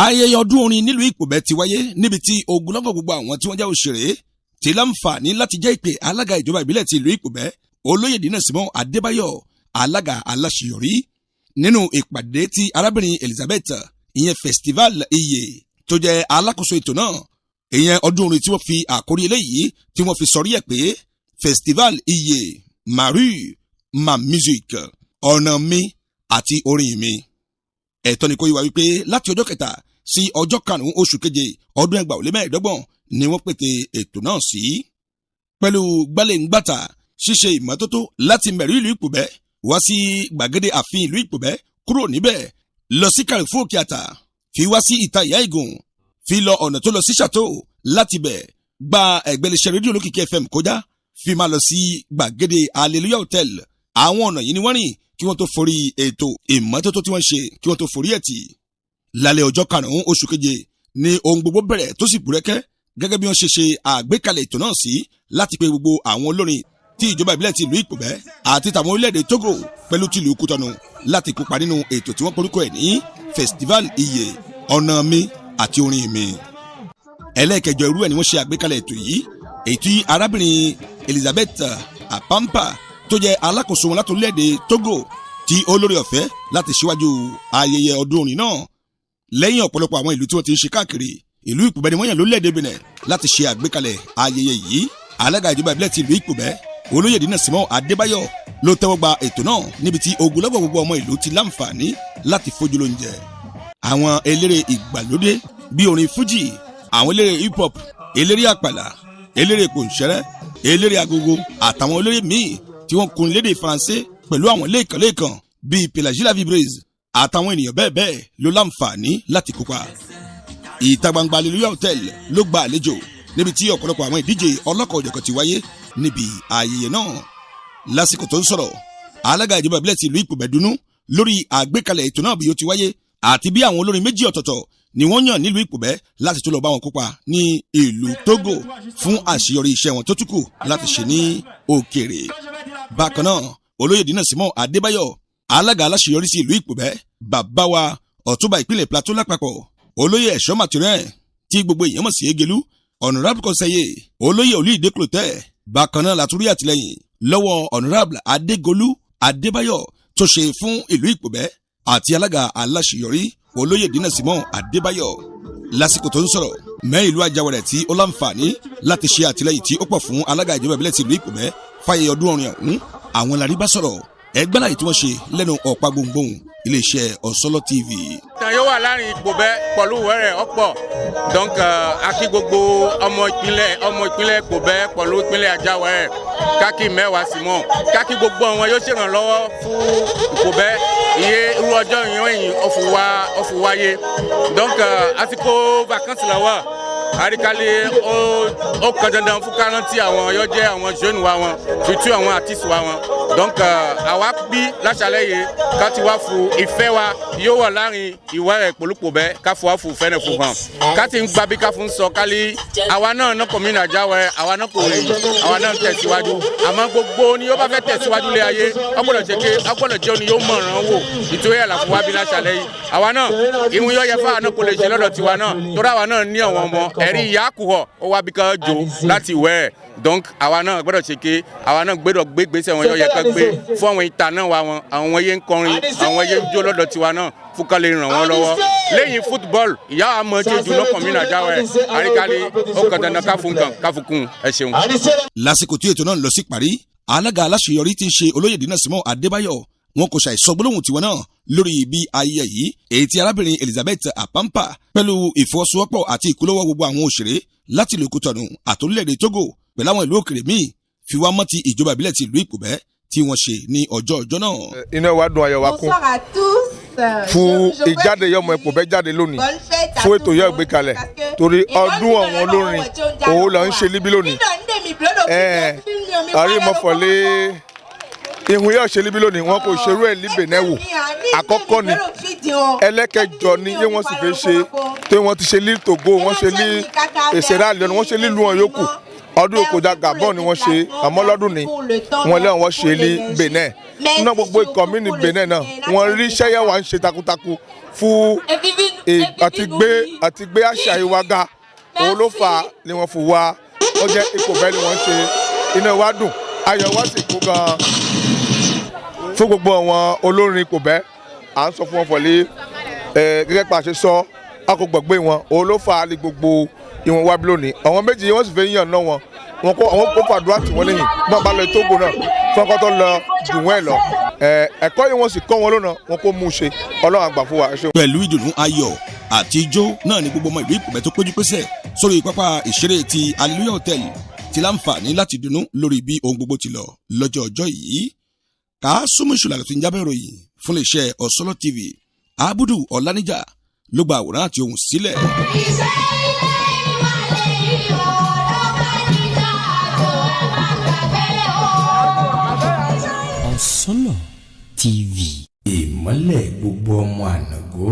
Ayẹyẹ ọdún orin nílùú Ìpòbẹ́ ti wáyé, níbi tí ogunlọ́gọ̀ gbogbo àwọn tí wọ́n jẹ́ òṣèré ti láǹfààní láti jẹ́ ìpè alága ìjọba ìbílẹ̀ ti ìlú Ìpòbẹ́, Olóyè Dínà Símọ́ Adébáyọ̀, alága aláṣeyọrí, nínú ìpàdé tí arábìnrin Elizabeth, ìyẹn Festival Iye, tó jẹ́ alákòóso ètò náà, ìyẹn ọdún orin tí wọ́n fi àkórí eléyìí tí wọ́n fi sọrí ẹ̀ pé "Festival Iye, Ma rue, ma musique", ọ̀nà mi àti orin mi. Ẹ̀tọ́ ni kó yé wa wípé láti ọjọ́ 3 sí ọjọ́ 5 oṣù keje ọdún 2025 ni wọ́n pète ètò náà sí. Pẹ̀lú gbálẹ̀ngbàtà ṣíṣe ìmọ́tótó láti mẹ̀rí ìlú Ìpòbẹ́ wá sí gbàgede ààfin ìlú Ìpòbẹ́, kúrò níbẹ̀ lọ sí Carrefour Òkè-Àtà, fi wá sí ìta Ìyá Ìgùn, fi lọ ọ̀nà tó lọ sí Château, láti bẹ̀ gba ẹ̀gbẹ́lẹ́sẹ̀ rédíò Olókìkí FM kọjá, fi máa lọ sí gbàgede Hallelujah Hotel. Àwọn ọ̀nà yìí ni wọ́n rìn kí wọ́n tó forí ètò ìmọ́tótó tí wọ́n ṣe, kí wọ́n tó forí ẹ̀ tì. Lálẹ́ ọjọ́ 5 oṣù keje ni ohun gbogbo bẹ̀rẹ̀ tó sì búrẹ́kẹ́, gẹ́gẹ́ bí wọ́n ṣe ṣe àgbékalẹ̀ ètò náà sí láti pe gbogbo àwọn olórin tí ìjọba ìbílẹ̀ ti ìlú Ìpòbẹ́ àti tàwọn orílẹ̀-èdè Togo pẹ̀lú tìlú Kútọ́nù láti kópa nínú ètò tí wọ́n porúkọ ẹ̀ ní Festival Iye, ọ̀nà mi àti orin mi. Ẹlẹ́ẹ̀kẹjọ irú ẹ̀ ni wọ́n ṣe àgbékalẹ̀ ètò yìí, èyí tí arábìnrin Elizabeth Apampa, tó jẹ́ alákòóso wọn láti orílẹ̀-èdè Togo, tí ó lórí ọ̀fẹ́ láti ṣíwájú ayẹyẹ ọdún orin náà. Lẹ́yìn ọ̀pọ̀lọpọ̀ àwọn ìlú tí wọ́n ti ń ṣe káàkiri, ìlú Ìpòbẹ́ ni wọ́n yàn lórílẹ̀-èdè Benin láti ṣe àgbékalẹ̀ ayẹyẹ yìí. Alága ìjọba ìbílẹ̀ ti ìlú Ìpòbẹ́, Olóyè Dínà Símọ́ Adébáyọ̀, ló tẹ́wọ́ gba ètò náà, níbi tí ogunlọ́gọ̀ gbogbo ọmọ ìlú ti láǹfààní láti fojú lóúnjẹ. Àwọn eléré ìgbàlódé bíi orin fújì, àwọn eléré hip hop, eléré àpàlà, eléré pòǹṣẹ́rẹ́, eléré agogo àtàwọn eléré míì tí wọ́n kun lédè Faransé, pẹ̀lú àwọn lẹ́ẹ̀kan-lẹ́ẹ̀kan bíi Pelagie La Vibreuse àtàwọn ènìyàn bẹ́ẹ̀ bẹ́ẹ̀ ló láǹfààní láti kópa. Ìta gbangba Hallelujah Hotel ló gba àlejò, níbi tí ọ̀pọ̀lọpọ̀ àwọn ìdíje ọlọ́kan-ò-jọ̀kan ti wáyé níbi ayẹyẹ náà. Lásìkò tó ń sọ̀rọ̀, alága ìjọba ìbílẹ̀ ti ìlú Ìpòbẹ̀dúnú lórí àgbékalẹ̀ ètò náà bí ó ti wáyé àti bí àwọn olórin méjì ọ̀tọ̀ọ̀tọ̀ ni wọ́n yàn nílùú Ìpòbẹ́ láti tó lọ bá wọn kópa ní ìlú Togo fún àṣeyọrí iṣẹ́ wọn tó tún kù láti ṣe ní òkèèrè. Bákan náà, Olóyè Dínà Símọ́ Adébáyọ̀, alága aláṣeyọrí sí ìlú Ìpòbẹ́, bàbá wa ọ̀túnba ìpínlẹ̀ Plateau lápapọ̀, Olóyè Ẹ̀ṣọ́ Màtúrẹ́ tí gbogbo èèyàn mọ̀ sí Egelu, Honorable Kọ́sẹ́yẹ, Olóyè Olúìdé Clotaire. Bákan náà látúrí àtìlẹ́yìn lọ́wọ́ Honorable Adégolú Adébáyọ̀ tó ṣe fún ìlú Ìpòbẹ́ àti alága aláṣeyọrí, Olóyè Dínà Símọ́ Adébáyọ̀. Lásìkò tó ń sọ̀rọ̀, mẹ́ ìlú Ajáwẹ̀rẹ̀ tí ó láǹfààní láti ṣe àtìlẹ́yìn tí ó pọ̀ fún alága ìjọba ìbílẹ̀ ti ìlú Ìpòbẹ́ fáyé ọdún orin ọ̀hún, àwọn làrí bá sọ̀rọ̀. Ẹgbẹ́ láyé tí wọ́n ṣe lẹ́nu ọ̀pá gbohùngbohùn iléeṣẹ́ Ọ̀sọ́lọ́ TV. Ìtàn yóò wà láàrin Ìpòbẹ́ pẹ̀lú Ìwẹ́rẹ̀ ọ̀pọ̀. Donc a kí gbogbo ọmọ ìpínlẹ̀ Ìpòbẹ́ pẹ̀lú ìpínlẹ̀ Ajáwẹ̀rẹ̀, kákì mẹ́wàá sí mọ́, kákí gbogbo àwọn yóò ṣèrànlọ́wọ́ fún Ìpòbẹ́ iye irú ọjọ́ yìí ó fi wáyé. Donc àsìkò vacances la wà, àríkálẹ̀ ó kan dandan fún kárántì àwọn yóò jẹ́ àwọn jeunes wa wọn, surtout àwọn artistes wa wọn. Donc àwa bí láṣálẹ́ yìí ká ti wá fún ìfẹ́ wa yóò wà láàrin Ìwẹ́rẹ̀ pẹ̀lú Ìpòbẹ́, ká fún wa fún ìfẹ́ náà fún hàn, ká ti ń gba bí ká fún sọ kálí àwa náà ní commune Àjáwẹ̀rẹ̀, àwa náà kò rèyìn, àwa náà ń tẹ̀síwájú. Àmọ́ gbogbo ni yóò bá fẹ́ tẹ̀síwájú lé ayé, ó gbọ́dọ̀ ṣe ké, ó gbọ́dọ̀ jẹ́ òní yóò mọ̀ràn wò. Ìtòrí ẹ̀ là fún wa bí láṣálẹ́ yìí. Àwa náà ìhun yóò yẹ fáwa náà kò lè ṣe lọ́dọ̀ tiwa náà, torí àwa náà ní àwọn ọmọ ẹ̀rí ìyá kùhọ̀ ó wá bí ká jò láti wẹ̀ ẹ̀. Donc àwa náà gbọ́dọ̀ ṣe ké, àwa náà gbọ́dọ̀ gbé gbèsè wọn yóò yẹ ká gbé fún àwọn ìta náà wa wọn, àwọn yẹn ń kọrin, àwọn yẹn ń jó lọ́dọ̀ tiwa náà, fún ká lè ràn wọ́n lọ́wọ́. Lẹ́yìn football, ìyá wa mọ̀ ṣe jù lọ́kàn mi nàjà wẹ̀ àríkálí ó kàn dandan ká fún kan ká fún kún. Ẹ ṣeun. Lásìkò tí ètò náà ń lọ sí parí, alága aláṣeyọrí tí ń ṣe Olóyè Dínà Símọ́ Adébáyọ̀, wọn kò ṣàìsọ gbólóhùn tiwọn náà lórí ibi ayẹyẹ yìí, èyí tí arábìnrin Elizabeth Apampa pẹ̀lú ìfọwọ́sowọ́pọ̀ àti ìkúlọ́wọ́ gbogbo àwọn òṣèré láti ìlú Kútọ̀nù àtòrílẹ̀-èdè Togo pẹ̀lú àwọn ìlú òkèrè míì fi wá mọ́ ti ìjọba ìbílẹ̀ ti ìlú Ìpòbẹ́ tí wọ́n ṣe ní ọjọ́ ọjọ́ náà. Inú wa dùn, ayọ̀ wa kún fún ìjáde yọmọ Ìpòbẹ́ jáde lónìí fún ètò yọ ìgbé kalẹ̀, torí ọdún àwọn olórin òun là ń ṣe líbí lónìí. Àrímọ̀fọ̀lẹ́ ìhun yóò ṣe líbí lónìí, wọn kò ṣerú ẹ̀ líbè náà wò. Àkọ́kọ́ ni, ẹlẹ́kẹjọ ni yé wọ́n sì fi ṣe, tí wọ́n ti ṣe ní Togo, wọ́n ṣe ní Sierra Leone, wọ́n ṣe nílùú wọn yòókù. Ọdún ìkọjá, Gabon ni wọ́n ṣe, àmọ́ lọ́dún ni wọ́n lé wọ́n ṣe ní Benin náà. Gbogbo ikọ̀ mi ní Benin náà, wọ́n rí iṣẹ́ yẹn wà ń ṣe takuntakun fún àti gbé àṣà yìí wá ga. Òun ló fà á ni wọ́n fò wá. Ó jẹ́ ipò bẹ́ẹ̀ ni wọ́n ṣe. Inú wa dùn, ayọ̀ wa sì kú gan-an fún gbogbo àwọn olórin ipò bẹ́ẹ̀. À ń sọ fún wọn fọ̀lẹ́ ẹ gẹ́gẹ́ pa àṣẹ sọ, a kò gbàgbé wọn. Òun ló fà á ní gbogbo ìwọ̀n wá bí lónìí. Àwọn méjì yìí, wọ́n sì fẹ́ yàn náà wọn wọn kó àwọn kó fàdúrà tì wọ́n lẹ́yìn bí wọ́n bá lọ Tógò náà fún ọkọ tó lọ jù wọ́n ẹ̀ lọ. Ẹ̀kọ́ yìí, wọ́n sì kọ́ wọn lónà, wọn kó mú un ṣe. Ọlọ́run àgbà fún wa. Ẹ ṣeun. Pẹ̀lú ìdùnnú, ayọ̀ àti ijó náà ni gbogbo ọmọ ìlú Ìpòbẹ́ tó péjú pésẹ̀ sórí pápá ìṣeré ti Hallelujah Hotel ti láǹfààní láti dunnú lórí bí ohun gbogbo ti lọ lọ́jọ́ ọjọ́ yìí. Kàásùmù ìṣúlá tó ń jábẹ́ ìròyìn fún iléeṣẹ́ Ọ̀sọ́lọ́ TV, Abudu Ọ̀lànìjà ló gba àwòrán àti ohùn sílẹ̀. Iṣẹ́ ilé ìwà lèyí o, ló bá ní káàtó, ẹ má gbàgbé o. Ọ̀sánlọ̀ TV. Ìmọ́lẹ̀ gbogbo ọmọ ànàgó.